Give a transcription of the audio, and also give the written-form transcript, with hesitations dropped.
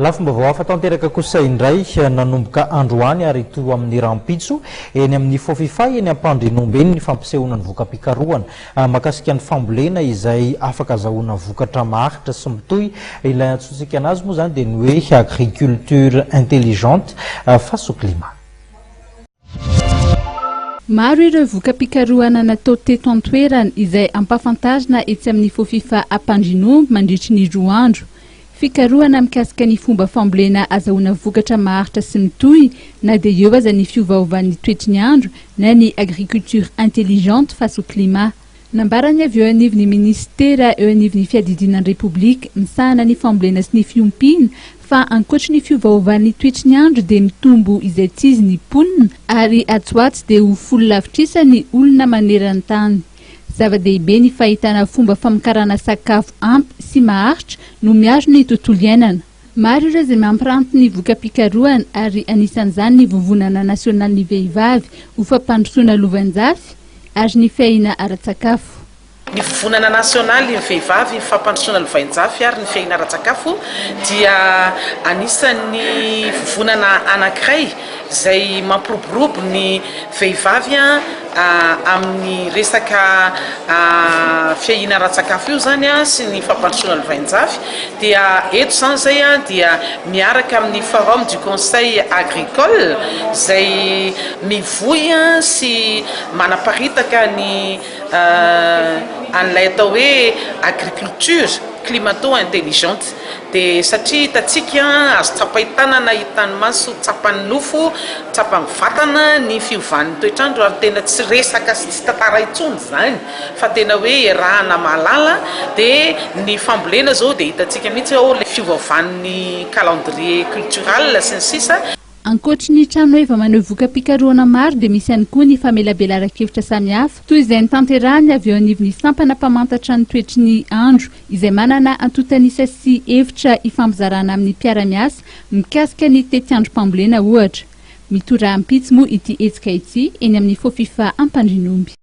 Lafim-baovao hafa tanteraka kosa indray nanomboka androany ary hitohy amin'ny rahampitso eny amin'ny Fofifa eny Ampandrianomby eny ny fampisehoana ny voka-pikarohana mahakasika ny fambolena izay afaka azahoana vokatra maharitra sy mitohy. Ilay antsointsika anazy moa izany dia ny hoe agriculture intelligente face au climat. Maro ireo voka-pikarohana natao teto an-toerana izay ampahafantarina etsy amin'ny Fofifa Ampandrianomby mandritry ny 2 andro. Fikarohana mikasika ny fomba fambolena azahoana vokatra maharitra sy mitohy na dia eo aza ny fiovaovan'ny toetry ny andro na ny agriculture intelligente face au climat. Nambarany avy eo anivon'ny minisitera eo anivon'ny fiadidiana ny Repoblika misahana ny fambolena sy ny fiompiana fa ankoatry ny fiovaovan'ny toetry ny andro dia mitombo izaitsizy ny mponina ary atsy ho atsy dia ho folo lavitrisa ny olona maneran-tany. Zava-dehibe ny fahitana fomba famokarana sakafo ampy sy maharitra no miaro ny tontolo iainana. Maro ireo izay mampiranty ny voka-pikarohana ary anisan'izany ny Vovonana nasionalin'ny vehivavy ho fampandrosoana lovainjafy ary ny fiahiana ara-tsakafo. Ny Vovonana nasionaly ny vehivavy ho fampandrosoana lovainjafy ary ny fiahiana ara-tsakafo dia anisan'ny vovonana anankiray izay mampiroborobo ny vehivavy amin'ny resaka fiahiana ara-tsakafo io izany sy ny fampandrosoana lovainjafy dia eto izany izay dia miaraka amin'ny forum du conseil agricole izay mivoy sy manaparitaka ny an'ilay atao hoe agriculture climato intelligente dia satria hitantsika azo tsapain-tanana, hitan'ny maso, tsapan'ny nofo, tsapan'ny vatana ny fiovan'ny toetr'andro ary tena tsy resaka sy tsy tantara intsony izany fa tena hoe iarahana mahalala dia ny fambolena izao dia hitantsika mihitsy ao ilay fiovaovan'ny calendrier cultural sy ny sisa. Ankoatry ny tranoheva maneho voka-pikarohana maro dia misy ihany koa ny famelabelaran-kevitra samihafa toy izay notanterahiny avy eo anivon'ny sampana mpamantatra ny toetry ny andro izay manana antontan'isa sy hevitra ifampizarana amin'ny mpiara-miasa mikasika ny tetiandrom-pambolena ohatra. Mitohy rahampitso moa ity hetsika ity eny amin'ny Fofifa Ampandrianomby.